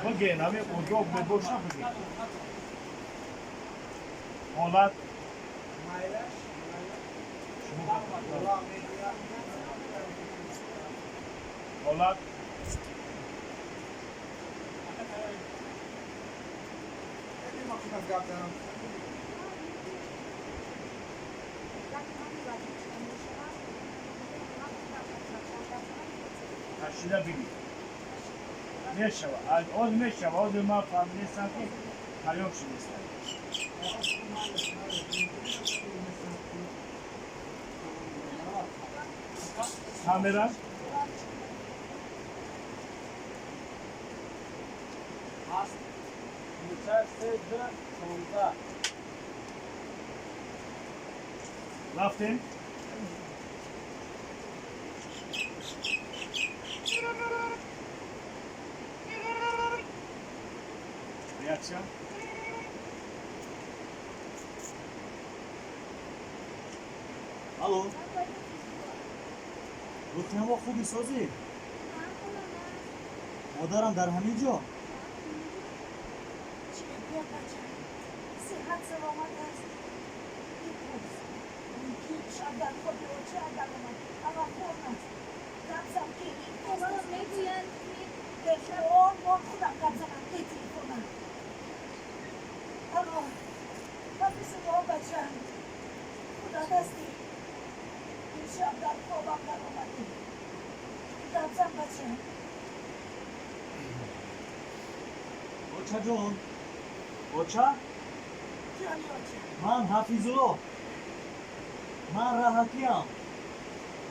Бигӯен, ҳамин одоб мебоша, бигӯен. Ҳолат шумо, ҳолат. Кашида бигир, мешава, оз мешава. Ҳозир ман фаҳмидестам, ки тайёр шудестам. Камера. Ҳаст 46 3 2 16. Рафтем. Реаксия. Алло, Рухиямо, хуби, созӣ? Модарам дар ҳамин ҷо. Чӣ мегӯяд, бача? Сиҳат саломат аст? Бипурс. Мумкин шаб дар хоби оча даромад, авахон аст. Гап зан, ки Тез мегӯянд, ки Бехаёл мон, худам гап занам. Де телефона. Алло, Ҳафизулло, бачам, худат ҳастӣ? Дишаб дар хобам даромадӣ. Гап зан, бачам. Очаҷон, оча. Ҷони оча. Ман Ҳафизулло, ман раҳатиям,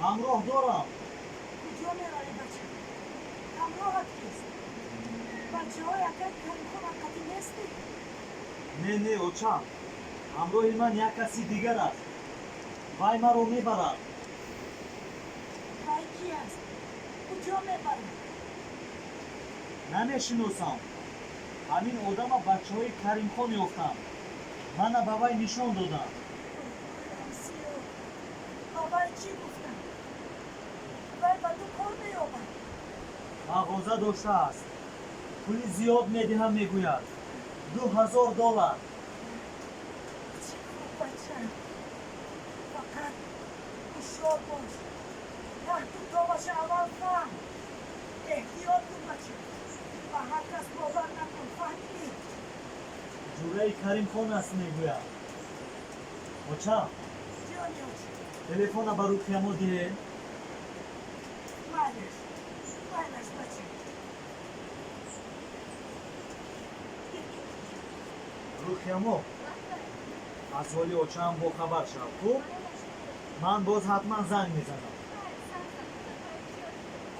ҳамроҳ дорам. Куҷо меравӣ, бачам? Ҳамроҳат кист? Бачаҳои акай Каримхонам қатӣ нестӣ? Не, не, оча, ҳамроҳи ман як каси дигар аст, вай маро мебарад. Вай ки аст? Куҷо мебарад? Намешиносам. Ҳамин одама бачаҳои Каримхон ёфтам, мана ба вай нишон додам. Сиё, ба вай чӣ гуфтам? Вай ба ту кор меёбад? Мағоза доштааст, пули зиёд медиҳам мегӯяд, 2000 доллар. Чӣ хуб, бачам. Фақат ҳушёр бош, таҳту тобаша аввал фаҳм. Эҳтиёт кун, бачам, ба ҳар кас бовар накун, фаҳмидӣ? Ҷураи Каримхон аст мегӯяд, оча. Ҷони оча. Телефона ба Рухиямо диҳед. Майлаш, майлаш, бачам. Рухиямо, аз ҳоли очаам бохабар шав, хуб? Ман боз ҳатман занг мезанам.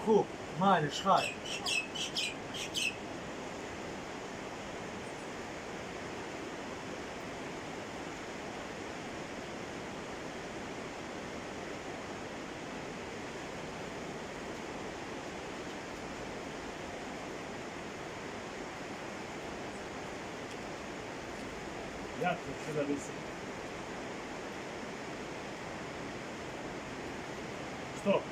Хуб, майлиш, хайр. Як шуда бисед. Стоп.